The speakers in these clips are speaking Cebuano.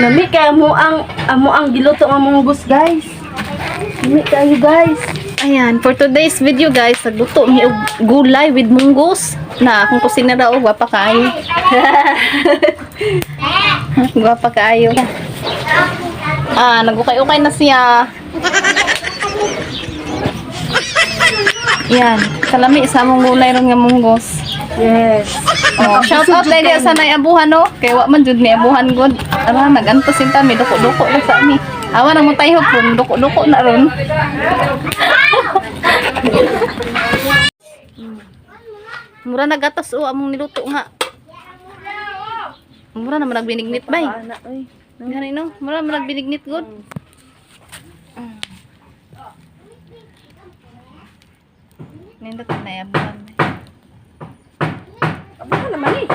Lami kay amo ang giluto nga munggos, guys. Lami kayo, guys. Ayan, for today's video, guys, nagluto mi og gulay with munggos. Na akong kusinera og gwapa kaayo. Gwapa kaayo. Ah, nagukay-ukay na siya. Yan, kalami sa among gulay ron nga munggos. Yes. Oh, shout out dahil sa nay abuhan no. Kay wa man jud ni abuhan god. Ara nagantos inta mi duko-duko lang sa mi. Awa na mo tayo pun duko-duko na ron. Mura na gatas o among niluto nga. Mura na man nagbinignit bay. Ana oy. Gani no, mura man nagbinignit god. Nindot na abuhan. Abuhan naman eh.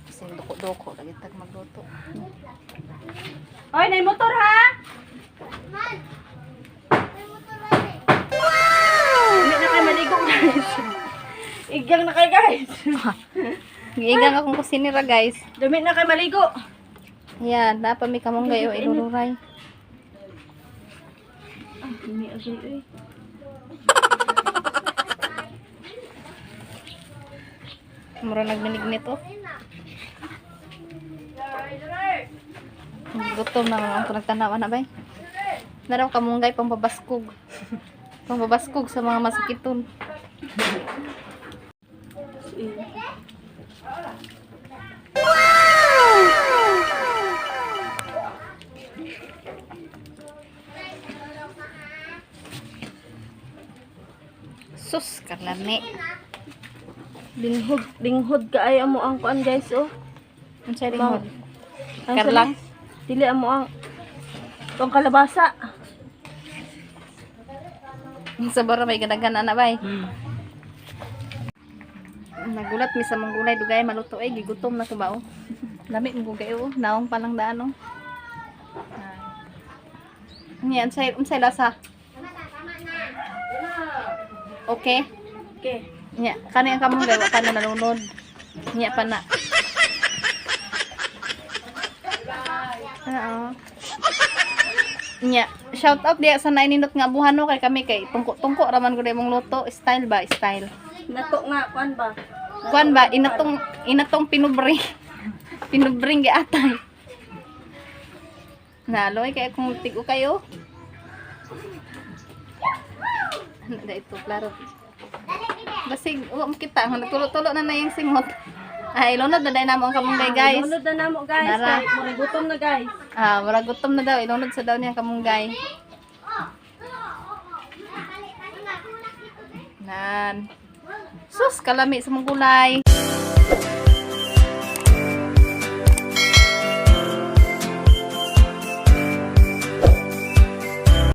Kasi duko-duko lagi tag magluto. Oy, nay motor ha. Lami na kay maligo, guys. Igang na kay, guys. Giigang akong kusinira, guys. Dami na kay maligo. Yan, napa mi kamunggay o irururay. Ah, ini agay oy. Mura nagbinignit oh. Gutom na naman ako nagtanawa na bay. Naraw kamunggay pambabaskog. Pambabaskog sa mga masakiton. Sus, kalami. Linghod, linghod kaay amo ang kuan, guys, oh. Unsay linghod? Ang Karlang? Dili amo ang tong kalabasa. Sa bara may ganagan na bay. Nagulat mi sa mong gulay dugay maluto ay gigutom na ko ba oh. Lami mong gugay oh, naong pa lang daan oh. Niyan unsay unsay lasa? Okay. Okay. Nya, kani ang kamunggay wa pa na nalunod. Nya pa na. Oo. Nya, shout out diya sa nainindot nga abuhan no kay kami kay tungko-tungko ra man gud imong luto, style ba, style. Nato nga kuan ba? Kuan ba inatong inatong pinubre. Pinubring giatay. Naloy kay kung tigo kayo. Ano na ito, klaro. Basig, wa mo kita, nagtulo-tulo na na yung singot. Ay, ilunod na dahil namo ang kamunggay, guys. Lunod na namo, guys. Nara. Kay murag gutom na, guys. Ah, murag gutom na daw, ilunod sa daw niya ang kamunggay. Nan. Sus, kalami sa mong gulay.